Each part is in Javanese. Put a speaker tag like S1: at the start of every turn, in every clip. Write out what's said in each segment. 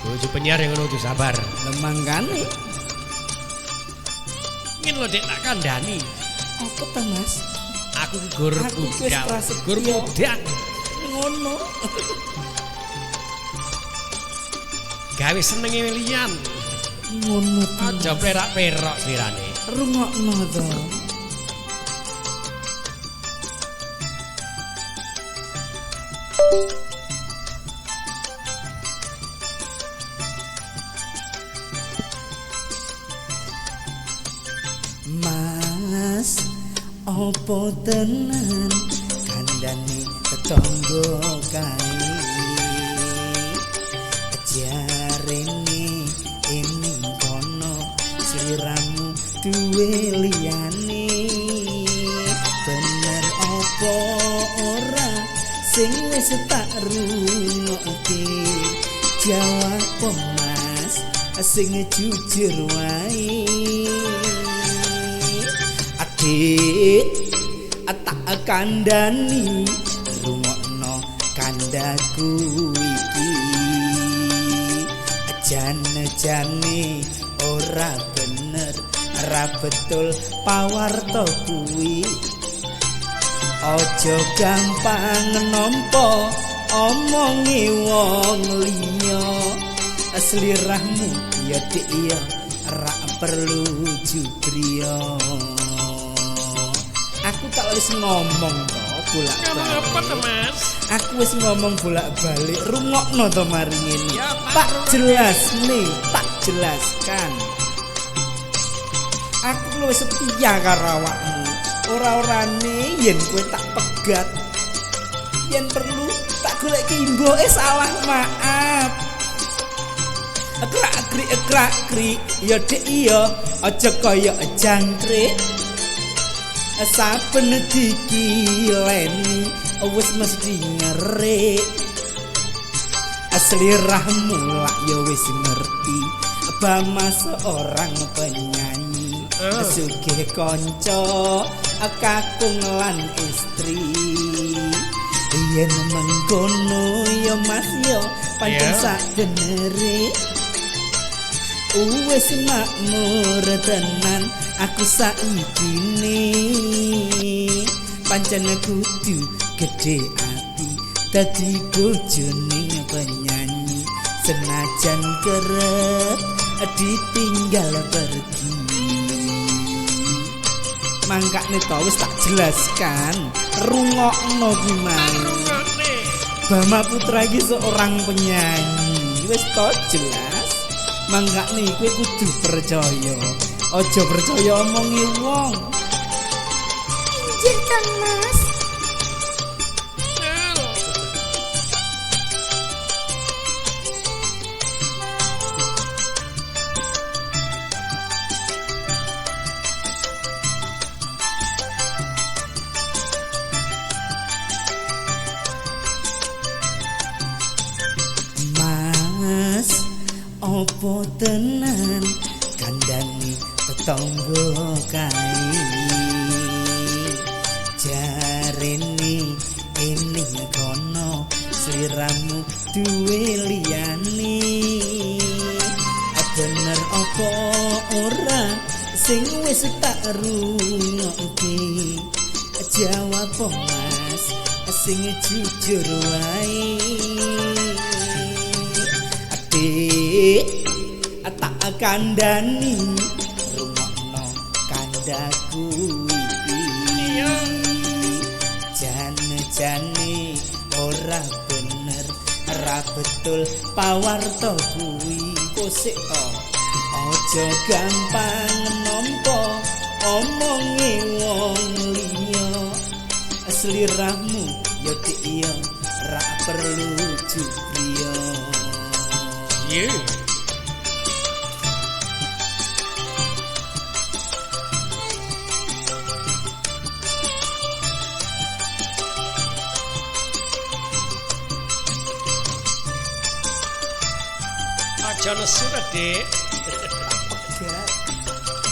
S1: Bojo penyiar yang ngono kudu sabar.
S2: Lah mangkane.
S1: Ngene lho Dik, tak kandhani.
S2: Apa ta, Mas?
S1: Aku ki gur
S2: Aku ki wis
S1: budal.
S2: prasetyo.
S1: Gur mudang.
S2: Ngono.
S1: Gawe senenge liyan.
S2: Ngono ta.
S1: Aja perak-perok slirane.
S2: Rungokno to. Mas, opo tenan kandhane tetangga kae? Jarene ening kono sliramu duwe liyane. Bener opo ora sing wis tak rungokke? Jawab Mas sing jujur wae. Adik, tak kandhani, rungokno kandhaku iki. Jane-jane ora bener, ora betul pawarto kuwi. Aja gampang nampa omonge wong liya. Slirahmu ya Dik ya ora perlu jubriya. Aku tak wis ngomong to
S1: Ngomong apa
S2: bolak-balik.
S1: to, Mas?
S2: Aku wis ngomong bolak-balik, rungokno to mari ngene.
S1: Ya, tak
S2: Tak
S1: rungokne.
S2: jelasne, tak jelaskan. Aku luwih setia karo awakmu. Ora-orane yen kowe tak pegat. Yen perlu tak goleki imboke salah maaf. Krak-krik krak-krik ya Dik ya aja kaya jangkrik. Saben dikileni wis mesti ngerik. Slirahmu lak ya wis ngerti Bama seorang penyanyi. Sugih kanca kakung lan istri. Yen mengkono ya Mas ya pancen sak benere. Wis makmur tenan aku saiki ne. Pancen kudu gedhe ati dadi bojone penyanyi. Senajan kerep ditinggal pergi. Mangkane to wis tak jelaskan, rungokno ki mau.
S1: Rungokne.
S2: Bama Putra iki seorang penyanyi. Wis to jelas. Mangkane kowe kudu percaya. Aja percaya omonge wong.
S3: Injih Kang Mas.
S2: Mas, opo tenan kandhane tetangga kae? Jarene ening kono sliramu duwe liyane. Bener apa ora sing wis tak rungokke? Jawab Mas sing jujur wae. Adik, tak kandhani, rungokno kandhaku iki. Jane-jane ora bener, ora betul pawarto kuwi. Kosik to. Aja gampang nampa omonge wong liya. Sliramu ya Dik ya ora perlu jubriya.
S1: Iya. Aja nesu ta, Dik.
S2: Pegat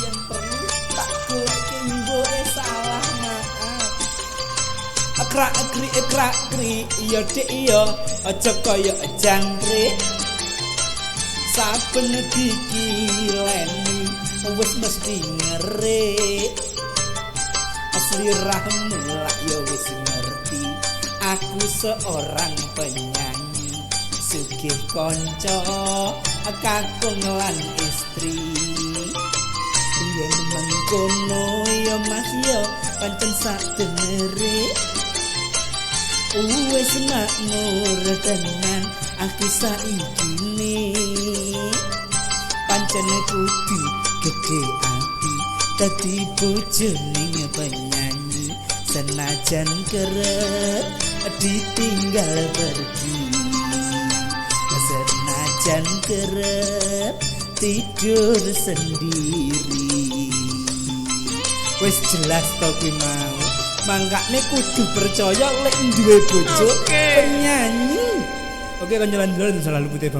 S2: yen perlu tak goleki imboke salah maaf. Krak-krik krak-krik ya Dik ya aja kaya jangkrik. Saben dikileni wis mesti ngerik. Slirahmu lak ya wis ngerti, aku seorang penyanyi, sugih kanca, kakung lan istri. Yen mengkono ya, Mas, ya pancen sak benere wis makmur tenan aku saiki ne. Pancen kudu gede ati dadi bojone penyanyi, senajan kerep ditinggal pergi, senajan kerep tidur sendiri. Wis jelas to kuwi mau, mangkane kudu percaya lek duwe bojo penyanyi. Oke, kanca lan selalu putih.